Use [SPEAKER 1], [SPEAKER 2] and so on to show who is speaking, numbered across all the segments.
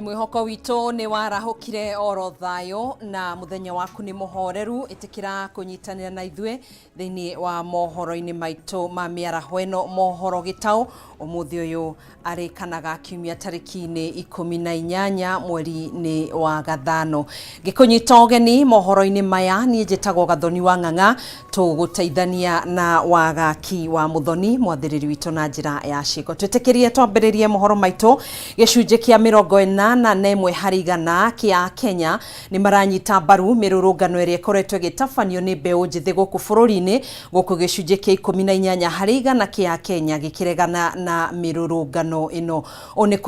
[SPEAKER 1] Nĩ mwĩhoko witũ nĩ warahũkire oro thayũ na mũthenya waku nĩ mũhoreru. Ĩtĩkĩra kũnyitanĩra na ithuĩ thĩinĩ wa mohoro-inĩ maitũ ma mĩaraho ĩno, mohoro gĩtaũ ũmũthĩ ũyũ arĩ kana ga kiumia tarĩki-inĩ 18 mweri-inĩ wa gathano. Ngĩkũnyita ũgeni mohoro-inĩ maya, niĩ njĩtagwo Gathoni wa Ng'ang'a, tũgũteithania na Wagaki wa Mũthoni mwathĩrĩri witũ na njĩra ya ciĩko. Twĩtĩkĩrie twambĩrĩrie mohoro maitũ. Gĩcunjĩ kĩa 81 harĩ igana kĩa Kenya nĩ maranyita mbaru mĩrũrũngano ĩrĩa ĩkoretwo ĩgĩtabanio nĩ mbeũ njĩthĩ gũkũ bũrũri-inĩ, gũkũ gĩcunjĩ kĩa 18 harĩ igana kĩa Kenya gĩkĩregana na mĩrũrũngano ĩno. Ũũ nĩ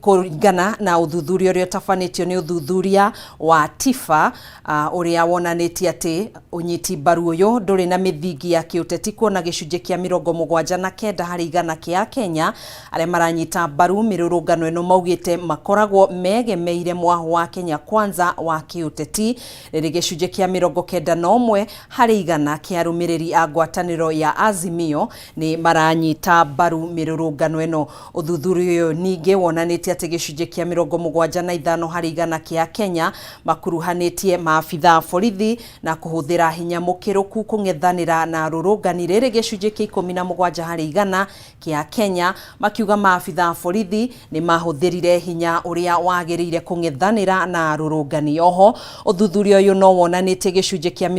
[SPEAKER 1] kũringana na ũthuthuria ũrĩa ũtabanĩtio nĩ ũthuthuria wa TIFA, ũrĩa wonanĩtie atĩ ũnyiti mbaru ũyũ ndũrĩ na mĩthingi ya kĩũteti, kuona gĩcunjĩ kĩa 79 harĩ igana kĩa Akenya arĩa maranyita mbaru mĩrũrũngano ĩno maugĩte makoragwo megemeire mwahũ wa Kenya Kwanza wa kĩũteti, rĩrĩ gĩcunjĩ kĩa 91 harĩ igana kĩa arũmĩrĩri a ngwatanĩro ya Azimio nĩ maranyita mbaru mĩrũrũngano ĩno. Ũthuthuria ũyũ ningĩ wonanĩtie atĩ gĩcunjĩ kĩa 75 harĩ igana kĩa Akenya makuruhanĩtie maabitha a borithi na kũhũthĩra hinya mũkĩrũku kũng'ethanĩra na arũrũngani, rĩrĩ gĩcunjĩ kĩa 17 harĩ igana kĩa Kenya makiuga maabitha a borithi nĩ mahũthĩrire hinya ũrĩa wagĩrĩire kũng'ethanĩra na arũrũngani. Oho ũthuthuria ũyũ no wonanĩtie gĩcunjĩ kĩa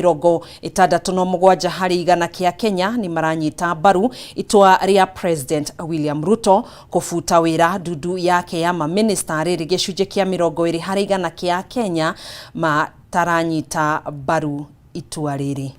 [SPEAKER 1] 67 harĩ igana kĩa Kenya nĩ maranyita mbaru itua rĩa President William Ruto kũbuta wĩra ndundu yake ya mamĩnĩsta, rĩrĩ gĩcunjĩ kĩa 20 harĩ igana kĩa Kenya mataranyita mbaru itua rĩrĩ.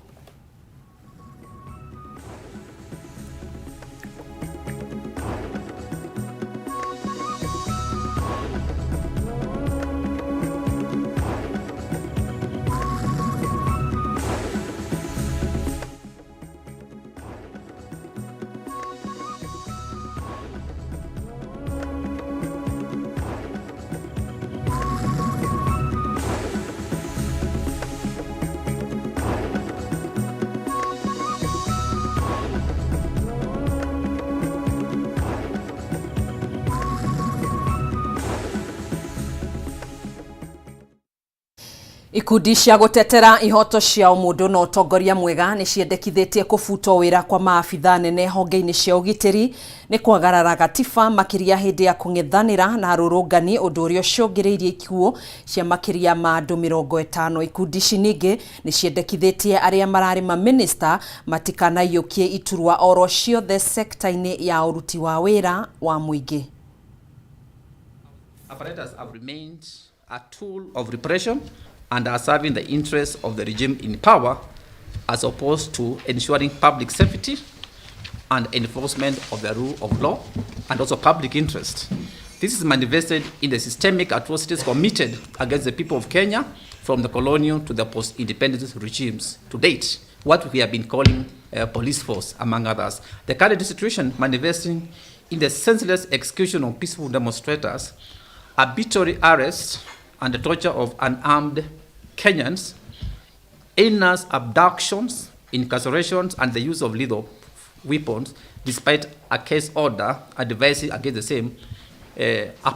[SPEAKER 1] Ikundi cia gũtetera ihoto cia ũmũndũ na ũtongoria mwega nĩ ciendekithĩtie kũbutwo wĩra kwa maabitha nene honge-inĩ cia ũgitĩri nĩ kwagarara gatiba, makĩria hĩndĩ ya kũng'ethanĩra na arũrũngani, ũndũ ũrĩa ũcũngĩrĩirie ikuũ cia makĩria ma andũ 50. Ikundi ici ningĩ nĩ ciendekithĩtie arĩa mararĩ mamĩnĩsta matikanaiyũkie iturwa oro ciothe sekta-inĩ ya ũruti wa wĩra wa mũingĩ.
[SPEAKER 2] Apparatus have remained a tool of repression and are serving the interests of the regime in power as opposed to ensuring public safety and enforcement of the rule of law and also public interest. This is manifested in the systemic atrocities committed against the people of Kenya from the colonial to the post-independence regimes to date, what we have been calling police force, among others. The current situation manifesting in the senseless execution of peaceful demonstrators, arbitrary arrests and the torture of unarmed Kenyans, heinous abductions, incarcerations, and the use of lethal weapons, despite a case order advising against the same,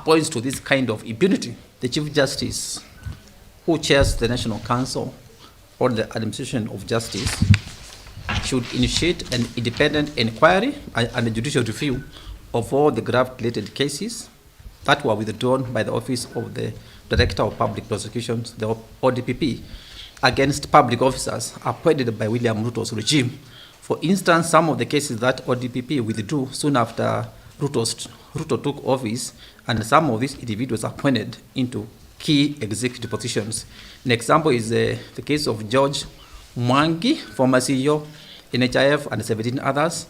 [SPEAKER 2] points to this kind of impunity. The Chief Justice, who chairs the National Council on the Administration of Justice, should initiate an independent inquiry and a judicial review of all the graft-related cases that were withdrawn by the Office of the Director of Public Prosecutions, the ODPP, against public officers appointed by William Ruto's regime. For instance, some of the cases that ODPP withdrew soon after Ruto took office, and some of these individuals appointed into key executive positions. An example is the case of George Mwangi, former CEO, NHIF, and 17 others,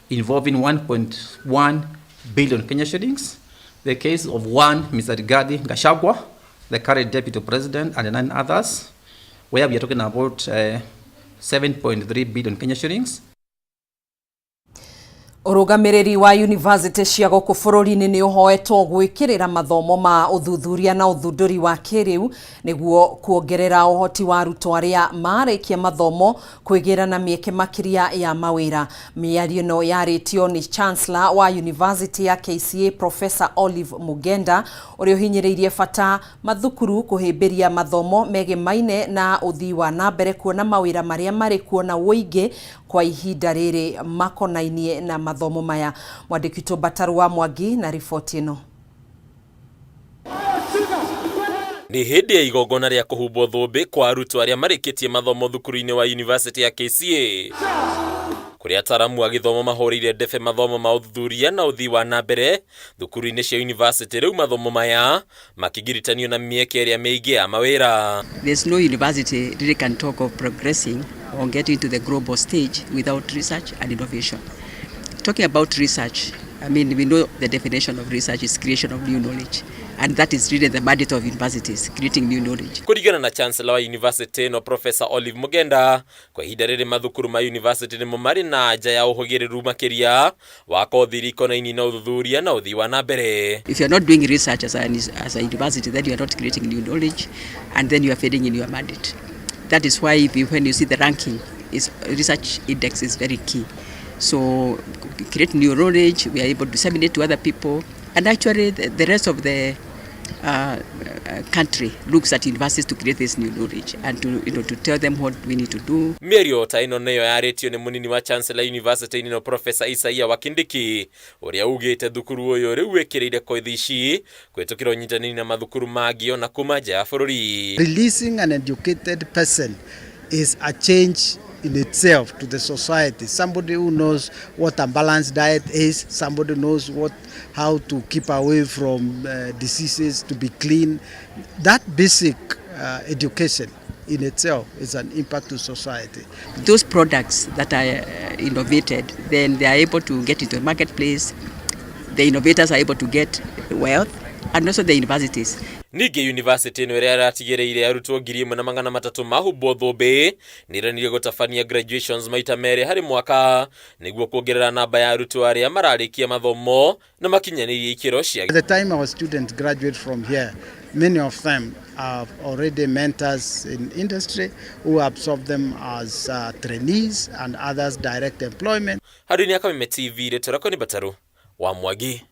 [SPEAKER 2] involving 1.1 billion Kenya shillings. The case of one Mr. Rigathi Gachagua, the current deputy president, and 9 others, where we are talking about 7.3 billion Kenya shillings.
[SPEAKER 1] Ũrũgamĩrĩri wa yunivasĩtĩ cia gũkũ bũrũri-inĩ nĩ ũhoetwo gwĩkĩrĩra mathomo ma ũthuthuria na ũthundũri wa kĩrĩu nĩguo kuongerera ũhoti wa arutwo arĩa marĩkia mathomo kwĩgĩra na mĩeke makĩria ya mawĩra. Mĩario ĩno yarĩtio nĩ Chancellor wa University ya KCA Professor Olive Mugenda ũrĩa ũhinyĩrĩirie bata mathukuru kũhĩmbĩria mathomo megemaine na ũthii wa na mbere kuona mawĩra marĩa marĩ kuo na ũingĩ kwa ihinda rĩrĩ makonainie na mathomo maya. Mwandĩki witũ Mbataru wa Mwangi na riboti ĩno.
[SPEAKER 3] Nĩ hĩndĩ ya igongona rĩa kũhumbwo thũmbĩ kwa arutwo arĩa marĩkĩtie mathomo thukuru-inĩ wa University ya KCA, kũrĩa ataaramu a gĩthomo mahũrĩire ndebe mathomo ma ũthuthuria na ũthii wa na mbere thukuru-inĩ cia university. Rĩu mathomo maya makĩgiritanio na mĩeke ĩrĩa mĩingĩ ya mawĩra.
[SPEAKER 4] There's no university really can talk of progressing or getting to the global stage without research and innovation. Talking about research, I mean, we know the definition of research is creation of new knowledge. And that is really the mandate of universities, creating new knowledge.
[SPEAKER 3] Kũringana na Chancellor wa university ĩno Professor Olive Mugenda, kwa ihinda rĩrĩ mathukuru ma university nĩmo marĩ na nja ya ũhũgĩrĩru makĩria wa kothi iria ikonainie na ũthuthuria na ũthii wa na mbere.
[SPEAKER 4] If you are not doing research as a university, then you are not creating new knowledge, and then you are failing in your mandate. That is why when you see the ranking, is research index is very key. So create new knowledge, we are able to disseminate to other people, and actually the rest of the country looks at universities to create this new knowledge and to, you know, to tell them what we need to do.
[SPEAKER 3] Mĩario ta ĩno nĩyo yarĩtio nĩ mũnini wa Chancellor University ĩno Professor Isaia Wakindiki, ũrĩa ugĩte thukuru ũyũ rĩu wĩkĩrĩire kothi ici kũhĩtũkĩra ũnyitanĩri na mathukuru mangĩ ona kuma nja ya bũrũri.
[SPEAKER 5] Releasing an educated person is a change in itself to the society. Somebody who knows what a balanced diet is, somebody knows what how to keep away from diseases, to be clean. That basic education in itself is an impact to society.
[SPEAKER 4] Those products that are innovated, then they are able to get into the marketplace. The innovators are able to get wealth, and also the universities.
[SPEAKER 3] Ningĩ university ĩno ĩrĩa ĩratigĩrĩire arutwo 1,300 mahumbwo thũmbĩ nĩ ĩranire gũtabania graduations maita merĩ harĩ mwaka nĩguo kuongerera namba ya arutwo arĩa mararĩkia mathomo na makinyanĩirie ikĩro cia.
[SPEAKER 5] By the time our students graduate from here, many of them are already mentors in industry who absorb them as trainees and others direct employment.
[SPEAKER 3] Handũ-inĩ ya Kameme TV, rĩtwa rĩakwa nĩ Mbataru wa Mwangi.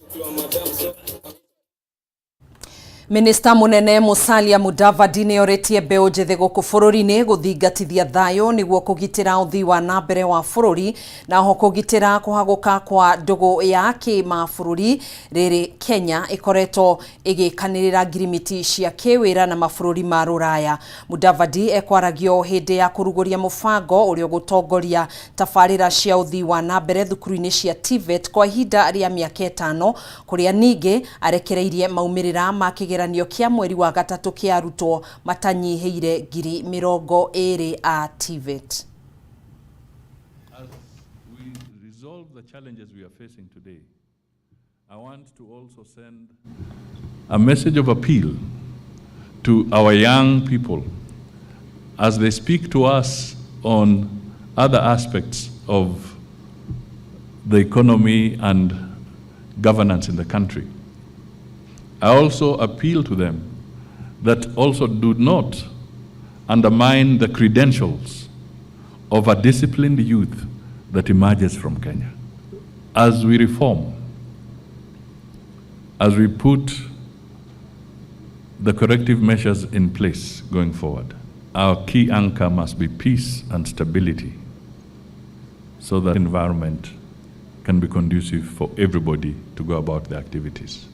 [SPEAKER 1] Minista munene Musalia Mudavadi nĩ orĩtie mbeũ njĩthĩ gũkũ bũrũri-inĩ gũthingatithia thayũ nĩguo kũgitĩra ũthii wa na mbere wa bũrũri na oho kũgitĩra kũhagũka kwa ndũgũ ya kĩmabũrũri. Rĩrĩ Kenya ĩkoretwo ĩgĩkanĩrĩra ngirimiti cia kĩwĩra na mabũrũri ma rũraya. Mudavadi ekwaragio hĩndĩ ya kũrugũria mũbango ũrĩa ũgũtongoria tabarĩra cia ũthii wa na mbere thukuru-inĩ cia TVET kwa ihinda rĩa mĩaka 5, kũrĩa ningĩ arekereirie maumĩrĩra ma kĩgeranio kĩa mweri wa gatatũ kĩa arutwo matanyihĩire 20,000 a TVET.
[SPEAKER 6] As we resolve the challenges we are facing today, I want to also send a message of appeal to our young people as they speak to us on other aspects of the economy and governance in the country. I also appeal to them that also do not undermine the credentials of a disciplined youth that emerges from Kenya. As we reform, as we put the corrective measures in place going forward, our key anchor must be peace and stability so that environment can be conducive for everybody to go about their activities.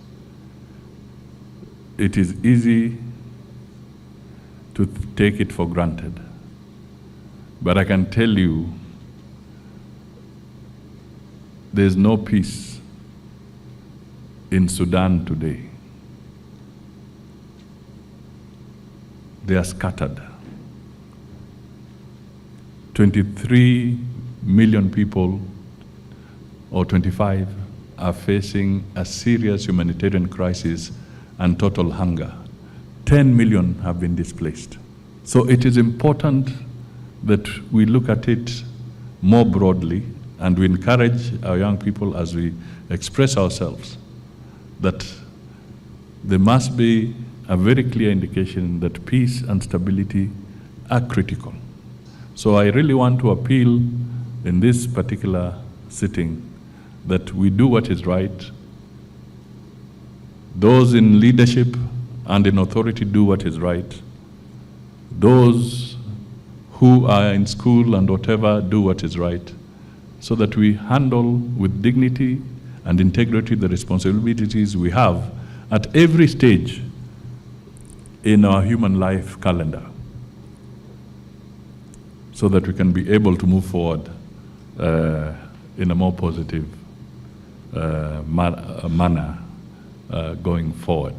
[SPEAKER 6] It is easy to take it for granted, but I can tell you there's no peace in Sudan today. They are scattered. 23 million people, or 25, are facing a serious humanitarian crisis and total hunger. 10 million have been displaced. So it is important that we look at it more broadly And we encourage our young people as we express ourselves that there must be a very clear indication that peace and stability are critical. So I really want to appeal in this particular sitting that we do what is right. Those in leadership and in authority do what is right. Those who are in school and whatever do what is right, so that we handle with dignity and integrity the responsibilities we have at every stage in our human life calendar, so that we can be able to move forward in a more positive manner going forward.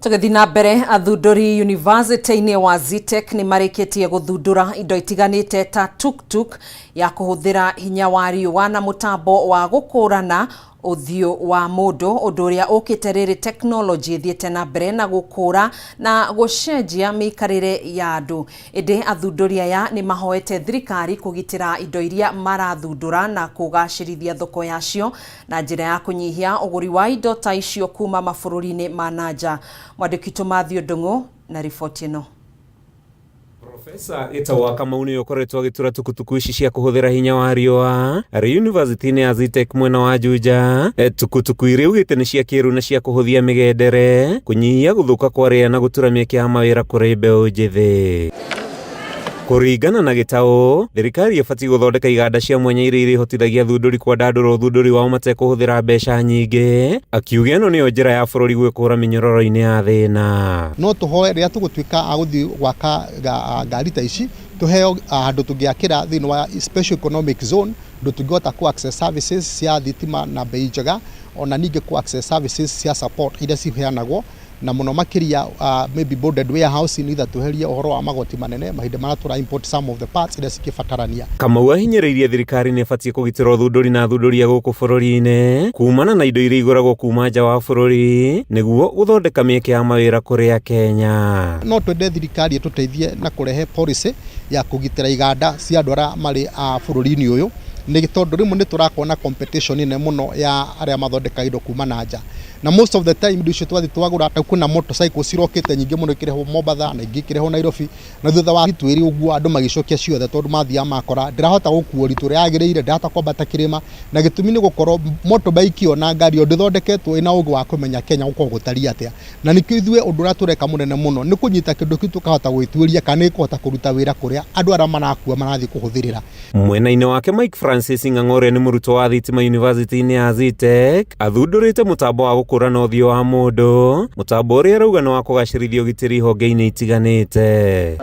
[SPEAKER 1] Tũgĩthiĩ na mbere, athundũri yunivasĩtĩ-inĩ wa Zetech nĩ marĩkĩtie gũthundũra indo itiganĩte ta tuktuk ya kũhũthĩra hinya wa riũa na mũtambo wa gũkũrana ũthiũ wa mũndũ, ũndũ ũrĩa ũkĩte rĩrĩ tekinoronjĩ ĩthiĩte na mbere na gũkũra na gũcenjia mĩikarĩre ya andũ. Ĩndĩ athundũri aya nĩ mahoete thirikari kũgitĩra indo iria marathundũra na kũgacĩrithia thoko yacio na njĩra ya kũnyihia ũgũri wa indo ta icio kuma mabũrũri-inĩ ma na nja. Mwandĩki witũ Matthew Ndung'u na riboti ĩno.
[SPEAKER 7] Profesa Ĩtagwo Kamau nĩwe ũkoretwo agĩtura tukutuku ici cia kũhũthĩra hinya wa riũa arĩ yunivasĩtĩ-inĩ ya Zetech mwena wa Juja. Tukutuku iria augĩte nĩ cia kĩrĩu na cia kũhũthia mĩgendere, kũnyihia gũthũka kwa rĩera na gũtura mĩeke ya mawĩra kũrĩ mbeũ njĩthĩ. Kũringana na gĩtaũ, thirikari ĩbatiĩ gũthondeka iganda cia mwanya iria irĩhotithagia athundũri kwandandũra ũthundũri wao matekũhũthĩra mbeca nyingĩ, akiuga ĩno nĩyo njĩra ya bũrũri gwĩkũra mĩnyororo-inĩ ya thĩna.
[SPEAKER 8] No tũhoe rĩrĩa tũgũtuĩka a gũthiĩ gwaka ngari ta ici, tũheo handũ tũngĩakĩra thĩinĩ wa special economic zone, ũndũ tũngĩhota kũ access services cia thitima na bei njega, ona ningĩ kũ access services cia support iria ciheanagwo na mũno makĩria maybe bonded warehouse, nĩgetha tweherie ũhoro wa magoti manene mahinda marĩa tũra import some of the parts iria cingĩbatarania.
[SPEAKER 7] Kamau ahinyĩrĩirie thirikari nĩ ĩbatiĩ kũgitĩra ũthundũri na athundũri a gũkũ bũrũri-inĩ kumana na indo iria igũragwo kuma nja wa bũrũri nĩguo gũthondeka mĩeke ya mawĩra kũrĩ Akenya.
[SPEAKER 8] No twende thirikari ĩtũteithie na kũrehe policy ya kũgitĩra iganda cia andũ arĩa marĩ a bũrũri-inĩ ũyũ, nĩ tondũ rĩmwe nĩ tũrakorwo na competition nene mũno ya arĩa mathondekaga indo kuma na nja, na most of the time indo icio twathiĩ twagũra, ta kwĩna motorcycle cirokĩte nyingĩ mũno ikĩrehwo Mombatha na ingĩ ikĩrehwo Nairobi, na thutha wa twĩrĩ ũguo andũ magĩcokia ciothe tondũ mathiaga makora ndĩrahota gũkua ũritũ ũrĩa yagĩrĩire, ndĩrahota kwambata kĩrĩma, na gĩtũmi nĩ gũkorwo motorbike ĩyo na ngari ĩyo ndĩthondeketwo ĩna ũgĩ wa kũmenya Kenya gũkorwo gũtariĩ atĩa. Na nĩkĩo ithuĩ ũndũ ũrĩa tũreka mũnene mũno nĩ kũnyita kĩndũ kĩu tũkahota gwĩtuĩria kana nĩ gĩkũhota kũruta wĩra kũrĩa andũ arĩa marakua marathiĩ kũhũthĩrĩra.
[SPEAKER 7] Mwena-inĩ wake, Mike Francis Ng'ang'ore nĩ mũrutwo wa thitima yunivasĩtĩ-inĩ ya Zetech, athundũrĩte mũtambo wa gũkũrana ũthiũ wa mũndũ, mũtambo ũrĩa arauga nĩ wa kũgacĩrithia ũgitĩri honge-inĩ itiganĩte.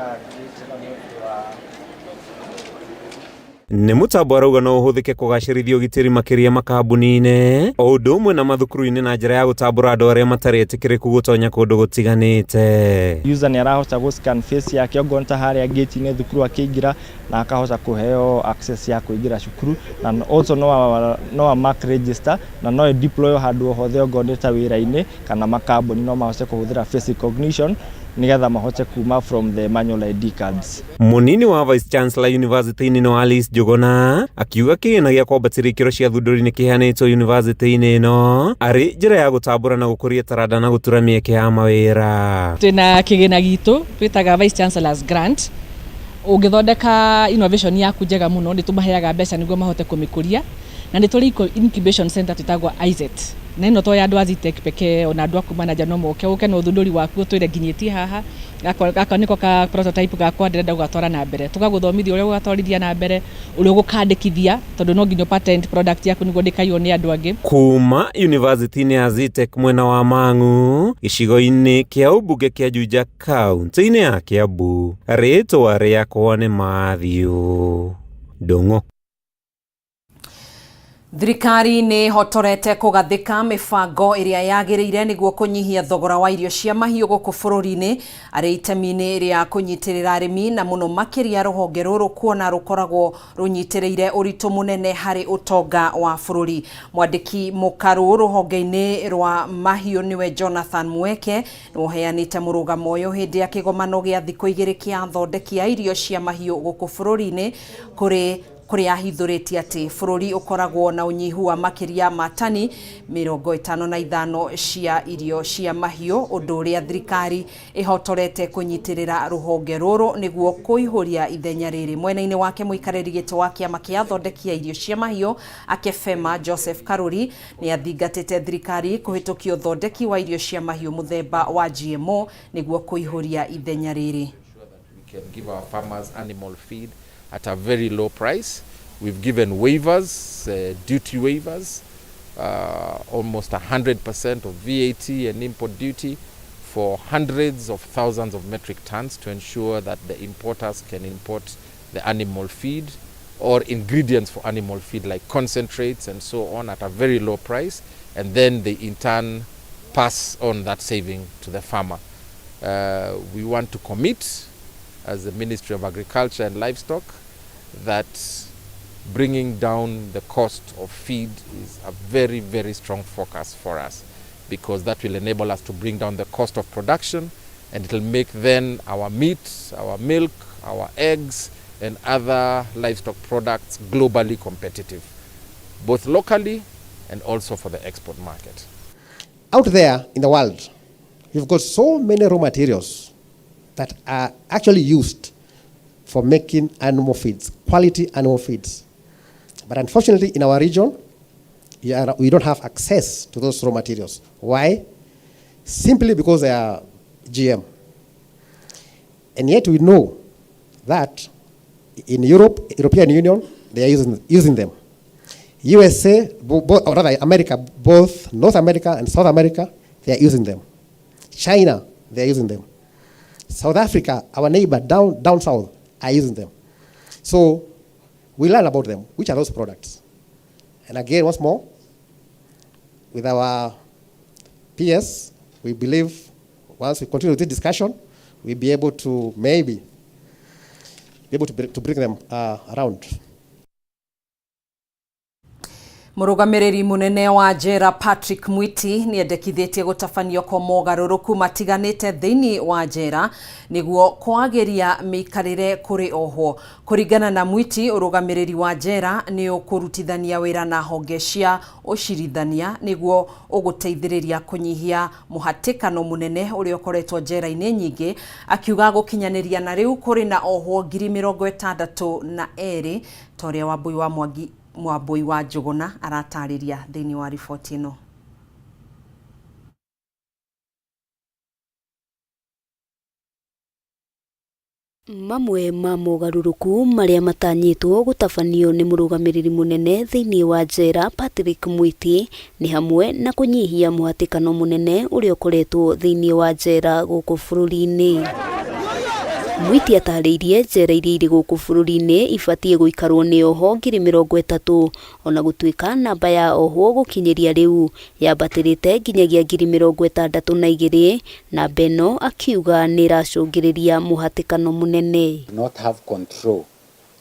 [SPEAKER 7] Nĩ mũtambo arauga no ũhũthĩke kũgacĩrithia ũgitĩri makĩria makambuni-inĩ o ũndũ ũmwe na mathukuru-inĩ na njĩra ya gũtambũra andũ arĩa matarĩ etĩkĩrĩku gũtonya kũndũ gũtiganĩte.
[SPEAKER 9] User nĩ arahota gũ scan face yake ongorwo nĩ ta harĩa gate-inĩ thukuru akĩingĩra, na akahota kũheo access ya kũingĩra cukuru, na also no a mark register na no deploy handũ o hothe, ongorwo nĩ ta wĩra-inĩ kana makambuni, no mahote kũhũthĩra face recognition nĩgetha mahote kuma from the manual ID cards.
[SPEAKER 7] Munini wa Vice Chancellor University-inĩ ĩno Alice Njuguna akiuga kĩgĩna gĩa kwambatĩria ikĩro cia thundũri nĩ kĩheanĩtwo university-inĩ ĩno arĩ njĩra ya gũtambũra na gũkũria taranda na gũtura mĩeke ya mawĩra.
[SPEAKER 10] Twĩna kĩgĩna gitũ twĩtaga Vice Chancellor's Grant. Ũngĩthondeka innovation yaku njega mũno, nĩ tũmaheaga mbeca nĩguo mahote kũmĩkũria, na nĩ tũrĩ incubation center twĩtagwo IZET, na ĩno to ya andũ a Zetech pekee, ona andũ a kuma na nja no moke, ũke na ũthundũri waku, ũtwĩre nginyĩtie haha, gaka nĩko ka prototype gakwa, ndĩrenda gũgatwara na mbere. Tũgagũthomithia ũrĩa ũgatwarithia na mbere, ũrĩa ũgũkandĩkithia, tondũ no nginya patent product yaku nĩguo ndĩkaiywo nĩ andũ angĩ.
[SPEAKER 7] Kuma University-inĩ ya Zetech mwena wa Mang'u, gĩcigo-inĩ kĩa ũmbunge kĩa Juja, kaunti-inĩ ya Kiambu, rĩtwa rĩakwa nĩ Matthew Ndung'u.
[SPEAKER 1] Thirikari nĩ ĩhotorete kũgathĩka mĩbango ĩrĩa yagĩrĩire nĩguo kũnyihia thogora wa irio cia mahiũ gũkũ bũrũri-inĩ, arĩ itemi-inĩ rĩa kũnyitĩrĩra arĩmi na mũno makĩria rũhonge rũrũ kuona rũkoragwo rũnyitĩrĩire ũritũ mũnene harĩ ũtonga wa bũrũri. Mwandĩki mũkarũ rũhonge-inĩ rwa mahiũ nĩwe Jonathan Mweke nĩũheanĩte mũrũgamo ũyũ hĩndĩ ya kĩgomano gĩa thikũ igĩrĩ kĩa athondeki a irio cia mahiũ gũkũ bũrũri-inĩ kũrĩ. Kũrĩa ahithũrĩtie atĩ bũrũri ũkoragwo na ũnyihu wa makĩria ma tani 55 cia irio cia mahiũ, ũndũ ũrĩa thirikari ĩhotorete kũnyitĩrĩra rũhonge rũrũ nĩguo kũihũria ithenya rĩrĩ. Mwena-inĩ wake mũikarĩri gĩtĩ wa kĩama kĩa athondeki a irio cia mahiũ Akefema Joseph Karuri nĩ athingatĩte thirikari kũhĩtũkia ũthondeki wa irio cia mahiũ mũthemba wa GMO nĩguo kũihũria ithenya rĩrĩ.
[SPEAKER 11] We can give our farmers animal feed at a very low price. We've given waivers, duty waivers, almost 100% of VAT and import duty for hundreds of thousands of metric tons to ensure that the importers can import the animal feed or ingredients for animal feed like concentrates and so on at a very low price, and then they in turn pass on that saving to the farmer. We want to commit as the Ministry of Agriculture and Livestock that bringing down the cost of feed is a very, very strong focus for us, because that will enable us to bring down the cost of production, and it will make then our meat, our milk, our eggs and other livestock products globally competitive, both locally and also for the export market.
[SPEAKER 12] Out there in the world, you've got so many raw materials that are actually used for making animal feeds, quality animal feeds. But unfortunately, in our region, we don't have access to those raw materials. Why? Simply because they are GM. And yet we know that in Europe, European Union, they are using them. USA, or rather America, both North America and South America, they are using them. China, they are using them. South Africa, our neighbor down south, are using them. So we learn about them. Which are those products? And again, once more, with our PS, we believe once we continue this discussion, we'll be able to maybe be able to bring them around.
[SPEAKER 1] Mũrũgamĩrĩri mũnene wa njera Patrick Mwiti nĩendekithĩtie gũtabanio kwa mogarũrũku matiganĩte thĩinĩ wa njera nĩguo kwagĩria mĩikarĩre kũrĩ ohwo. Kũringana na Mwiti, ũrũgamĩrĩri wa njera nĩ ũkũrutithania wĩra na honge cia ũcirithania nĩguo ũgũteithĩrĩria kũnyihia mũhatĩkano mũnene ũrĩa ũkoretwo njera-inĩ nyingĩ, akiuga gũkinyanĩria na rĩu kũrĩ na ohwo 62,000 ta ũrĩa Wambui wa Mwangi Mwambui wa Njũgũna aratarĩria thĩinĩ wa riboti ĩno.
[SPEAKER 13] Mamwe ma mogarũrũku marĩa matanyĩtwo gũtabanio nĩ mũrũgamĩrĩri mũnene thĩinĩ wa njera Patrick Mwiti nĩ hamwe na kũnyihia mũhatĩkano mũnene ũrĩa ũkoretwo thĩinĩ wa njera gũkũ bũrũri-inĩ. Mwiti atarĩirie njera iria irĩ gũkũ bũrũri-inĩ ibatiĩ gũikarwo nĩ oho 30,000 ona gũtuĩka namba ya ohwo gũkinyĩria rĩu yambatĩrĩte nginyagia 62,000. Namba ĩno akiuga nĩ ĩracũngĩrĩria mũhatĩkano mũnene.
[SPEAKER 14] Not have control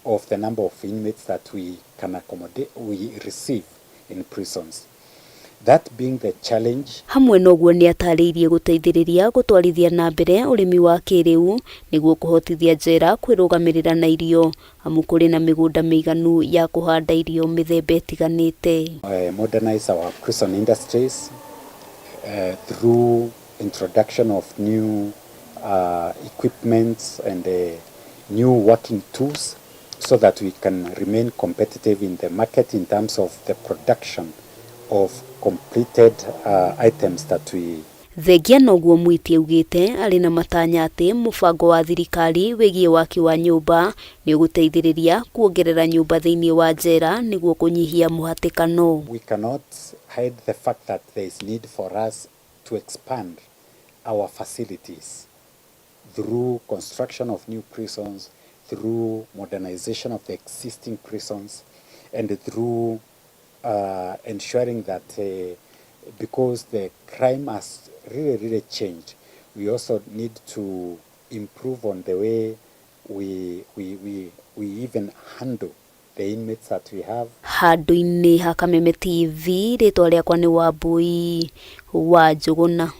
[SPEAKER 14] of the number of inmates that we can accommodate, we receive in prisons. That being the challenge.
[SPEAKER 13] Hamwe noguo nĩ atarĩirie gũteithĩrĩria gũtwarithia na mbere ũrĩmi wa kĩrĩu nĩguo kũhotithia njera kwĩrũgamĩrĩra na irio amu kũrĩ na mĩgũnda mĩiganu ya kũhanda irio mĩthemba ĩtiganĩte.
[SPEAKER 14] Modernize our prison industries through introduction of new equipment and new working tools so that we can remain competitive in the market in terms of the production of completed items that we.
[SPEAKER 13] Thengia noguo Mwiti augĩte arĩ na matanya atĩ mũbango wa thirikari wĩgiĩ waki wa nyũmba nĩ ũgũteithĩrĩria kuongerera nyũmba thĩinĩ wa njera nĩguo kũnyihia mũhatĩkano.
[SPEAKER 14] We cannot hide the fact that there is need for us to expand our facilities through construction of new prisons, through modernization of the existing prisons, and through ensuring that because the crime has really, really changed, we also need to improve on the way we even handle the inmates that we have.
[SPEAKER 13] Handũ-inĩ ha Kameme TV, rĩtwa rĩakwa nĩ Wambui wa Njũgũna.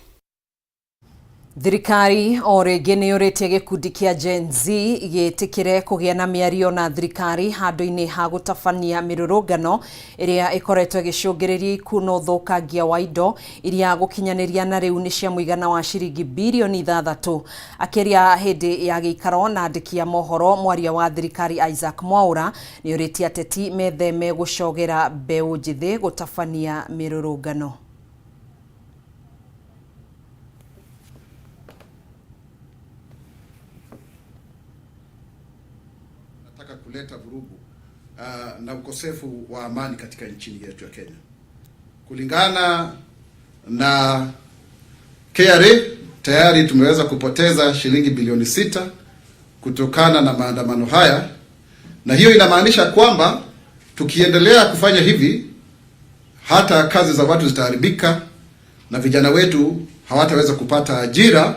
[SPEAKER 1] Thirikari o rĩngĩ nĩ yũrĩtie gĩkundi kĩa Gen Z gĩtĩkĩre kũgĩa na mĩario na thirikari handũ-inĩ ha gũtabania mĩrũrũngano ĩrĩa ĩkoretwo ĩgĩcũngĩrĩria ikuũ na ũthũkangia wa indo iria gũkinyanĩria na rĩu nĩ cia mũigana wa ciringi birioni 6. Akĩaria hĩndĩ ya gĩikaro na andĩki a mohoro, mwaria wa thirikari Isaac Mwaura nĩ orĩtie ateti metheme gũcogera mbeũ njĩthĩ gũtabania mĩrũrũngano.
[SPEAKER 15] Nataka kuleta vurugu na ukosefu wa amani katika nchi yetu ya Kenya. Kulingana na KRA tayari tumeweza kupoteza shilingi bilioni 6 kutokana na maandamano haya, na hiyo inamaanisha kwamba tukiendelea kufanya hivi hata kazi za watu zitaharibika na vijana wetu hawataweza kupata ajira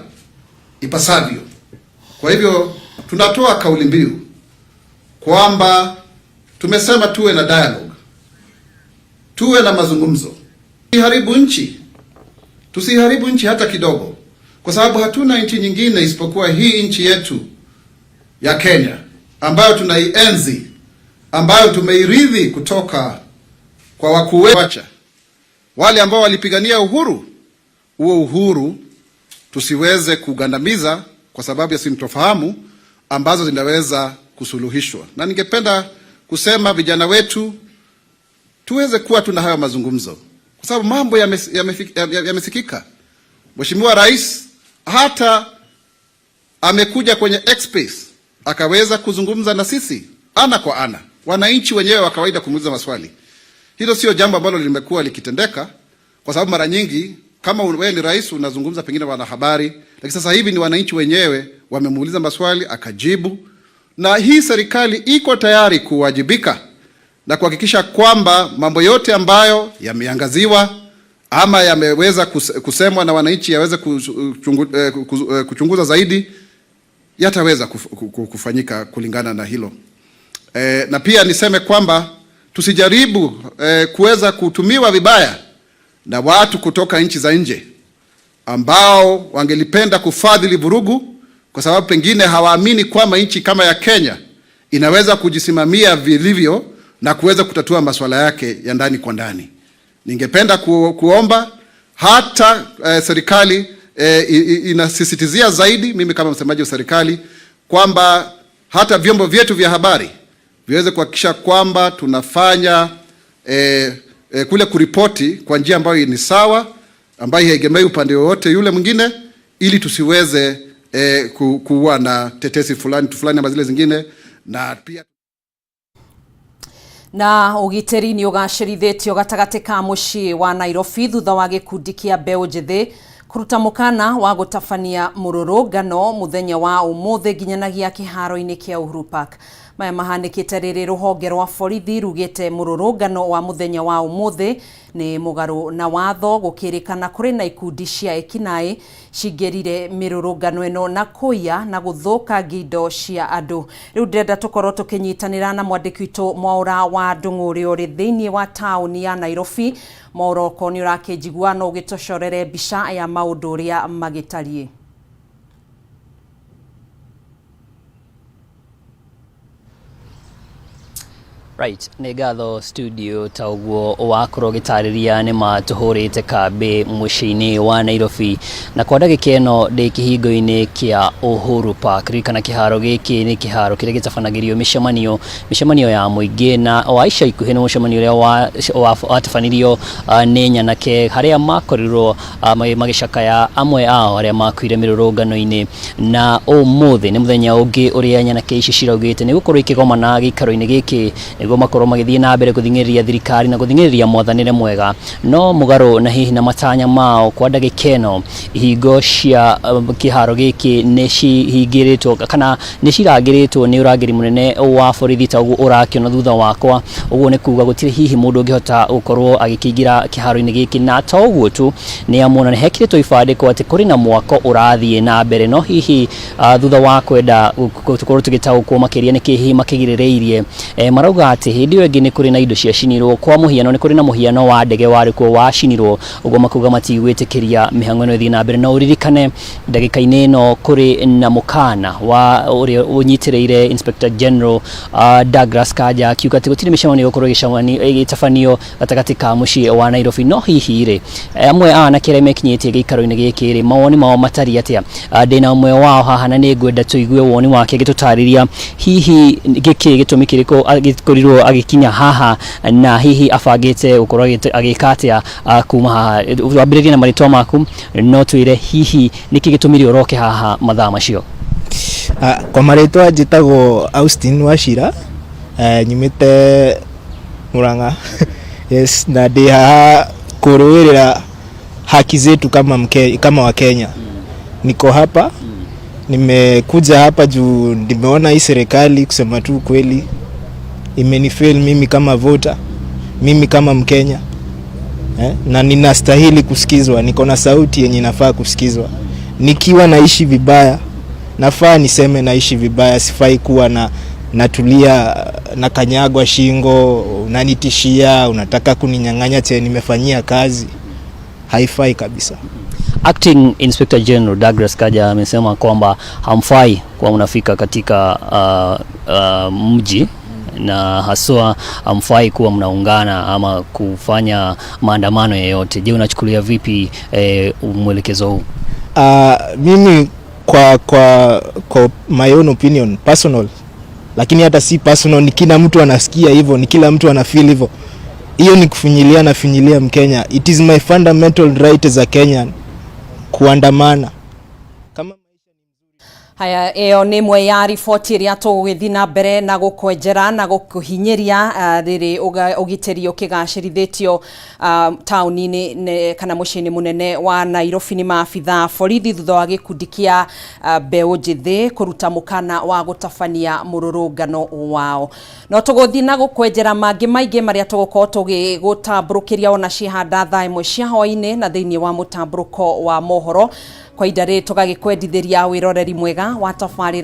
[SPEAKER 15] ipasavyo. Kwa hivyo tunatoa kauli mbiu kwamba tumesema tuwe na dialogue, tuwe na mazungumzo. Tusiharibu nchi, tusiharibu nchi hata kidogo, kwa sababu hatuna nchi nyingine isipokuwa hii nchi yetu ya Kenya ambayo tunaienzi, ambayo tumeirithi kutoka kwa wakuu wetu wale ambao walipigania uhuru. Huo uhuru tusiweze kugandamiza kwa sababu ya sintofahamu ambazo zinaweza kusuluhishwa. Na ningependa kusema vijana wetu tuweze kuwa tuna hayo mazungumzo, kwa sababu mambo yamesikika. Mheshimiwa Rais hata amekuja kwenye X space akaweza kuzungumza na sisi ana kwa ana, wananchi wenyewe wa kawaida kumuuliza maswali. Hilo sio jambo ambalo limekuwa likitendeka, kwa sababu mara nyingi kama wewe ni rais unazungumza pengine wanahabari, lakini sasa hivi ni wananchi wenyewe wamemuuliza maswali akajibu. Na hii serikali iko tayari kuwajibika na kuhakikisha kwamba mambo yote ambayo yameangaziwa ama yameweza kusemwa na wananchi yaweze kuchunguza zaidi, yataweza kufanyika kulingana na hilo. Na pia niseme kwamba tusijaribu kuweza kutumiwa vibaya na watu kutoka nchi za nje ambao wangelipenda kufadhili vurugu, kwa sababu pengine hawaamini kwamba nchi kama ya Kenya inaweza kujisimamia vilivyo na kuweza kutatua masuala yake ya ndani kwa ndani. Ningependa kuomba hata serikali inasisitizia zaidi, mimi kama msemaji wa serikali, kwamba hata vyombo vyetu vya habari viweze kuhakikisha kwamba tunafanya kule kuripoti kwa njia ambayo ni sawa, ambayo haiegemei upande wowote yule mwingine, ili tusiweze kuwa na tetesi fulani fulani ama zile zingine. Na pia
[SPEAKER 1] na ũgitĩri nĩ ũgacĩrithĩtio gatagatĩ ka mũciĩ wa Nairobi thutha wa gĩkundi kĩa mbeũ njĩthĩ kũruta mũkana wa gũtabania mũrũrũngano mũthenya wa ũmũthĩ nginyanagia kĩharo-inĩ kĩa Uhuru Park. Maya mahanĩkĩte rĩrĩ rũhonge rwa borithi rugĩte mũrũrũngano wa mũthenya wa ũmũthĩ nĩ mũgarũ na watho, gũkĩrĩkana kũrĩ na ikundi cia ekinaĩ cingĩrire mĩrũrũngano ĩno na kũiya na gũthũkangia indo cia andũ. Rĩu ndĩrenda tũkorwo tũkĩnyitanĩra na mwandĩki witũ Mwaũra wa Ndung'u ũrĩa ũrĩ thĩinĩ wa taũni ya Nairobi. Mwaũra, okorwo nĩ ũrakĩnjigua no ũgĩtũcorere mbica ya maũndũ ũrĩa magĩtariĩ.
[SPEAKER 16] Right, nĩ ngatho studio ta ũguo wakorwo ũgĩtarĩria nĩ ma tũhũrĩte kambĩ mũciĩ-inĩ wa Nairobi, na kwa ndagĩka ĩno ndĩ kĩhingo-inĩ kĩa Uhuru Park. Ririkana kĩharo gĩkĩ nĩ kĩharo kĩrĩa gĩtabanagĩrio mĩcemanio ya mũingĩ, na wa ica ikuhĩ nĩ mũcemanio ũrĩa watabanirio nĩ nyanake harĩa makorirwo magĩcakaya amwe ao arĩa makuire mĩrũrũngano-inĩ. Na ũmũthĩ nĩ mũthenya ũngĩ ũrĩa nyanake ici ciraugĩte nĩ gũkorwo ikĩgomana gĩikaro-inĩ gĩkĩ nĩguo makorwo magĩthiĩ na mbere gũthing'ĩrĩria thirikari na gũthing'ĩrĩria mwathanĩre mwega. No mũgarũ na hihi na matanya mao, kwa ndagĩka ĩno ihingo cia kĩharo gĩkĩ nĩ cihingĩrĩtwo kana nĩ cirangĩrĩtwo nĩ ũrangĩri mũnene wa borithi ta ũguo ũrakĩona thutha wakwa. Ũguo nĩ kuga gũtirĩ hihi mũndũ ũngĩhota gũkorwo agĩkĩingĩra kĩharo-inĩ gĩkĩ, na to ũguo tu nĩ amuona nĩ hekĩrĩtwo ibandĩko atĩ kũrĩ na mwako ũrathiĩ na mbere. No hihi thutha wa kwenda gũkorwo tũgĩtaũkwo makĩria nĩkĩ hihi makĩgirĩrĩirie, marauga atĩ atĩ hĩndĩ ĩyo ĩngĩ nĩ kũrĩ na indo ciacinirwo. Kwa mũhiano nĩ kũrĩ na mũhiano wa ndege warĩ kuo wacinirwo, ũguo makauga matigwĩtĩkĩria mĩhang'o ĩno ĩthiĩ na mbere. Na ũririkane ndagĩka-inĩ ĩno kũrĩ na mũkana wa ũrĩa ũnyitĩrĩire Inspector General Douglas Kanja akiuga atĩ gũtirĩ mĩcemanio ĩgũkorwo ĩgĩtabanio gatagatĩ ka mũciĩ wa Nairobi. No hihi rĩ, amwe a anake arĩa mekinyĩtie gĩikaro-inĩ gĩkĩ rĩ, mawoni mao matariĩ atĩa? Ndĩna ũmwe wao haha na nĩ ngwenda tũigue woni wake agĩtũtarĩria hihi gĩkĩ gĩtũmi kĩrĩkũ agĩkorirwo agĩkinya haha na hihi abangĩte gũkorwo agĩka atĩa kuma haha. Wambĩrĩrie na marĩtwa maku, no twĩre hihi nĩkĩ gĩtũmire ũroke haha mathaa macio?
[SPEAKER 17] Kwa marĩtwa njĩtagwo Austin Wachira, nyumĩte Murang'a. Yes, na ndĩ haha kũrũĩrĩra haki zetu kama Wakenya. Niko hapa, nimekuja hapa juu nimeona hii serikali, kusema tu kweli, imenifail mimi kama voter, mimi kama Mkenya, na ninastahili kusikizwa. Niko na sauti yenye inafaa kusikizwa. Nikiwa naishi vibaya, nafaa niseme naishi vibaya. Sifai kuwa na natulia na kanyagwa shingo, unanitishia, unataka kuninyang'anya chenye nimefanyia kazi. Haifai kabisa.
[SPEAKER 16] Acting Inspector General Douglas Kanja amesema kwamba hamfai kuwa mnafika katika mji na haswa hamfai kuwa mnaungana ama kufanya maandamano yoyote. Je, unachukulia vipi mwelekezo huu?
[SPEAKER 17] Mimi kwa my own opinion personal, lakini hata si personal, ni kila mtu anasikia hivyo, ni kila mtu anafeel hivyo. Hiyo ni kufinyilia na finyilia Mkenya. It is my fundamental right as a Kenyan kuandamana. Kama
[SPEAKER 1] Haya, ĩyo nĩ ĩmwe ya riboti ĩrĩa tũgũgĩthiĩ na mbere na gũkwenjera na gũkũhinyĩria rĩrĩ ũgitĩri ũkĩgacĩrithĩtio taũni-inĩ kana mũciĩ-inĩ mũnene wa Nairobi nĩ maabitha borithi thutha wa gĩkundi kĩa mbeũ njĩthĩ kũruta mũkana wa gũtabania mũrũrũngano wao. No tũgũthiĩ na gũkwenjera mangĩ maingĩ marĩa tũgũkorwo tũgĩgũtambũrũkĩria ona ciahanda thaa 1 cia hwaĩ-inĩ na thĩinĩ wa mũtambũrũko wa mohoro. Kwa ihinda rĩrĩ tũgagĩkwendithĩria wĩroreri mwega wa tabarĩra.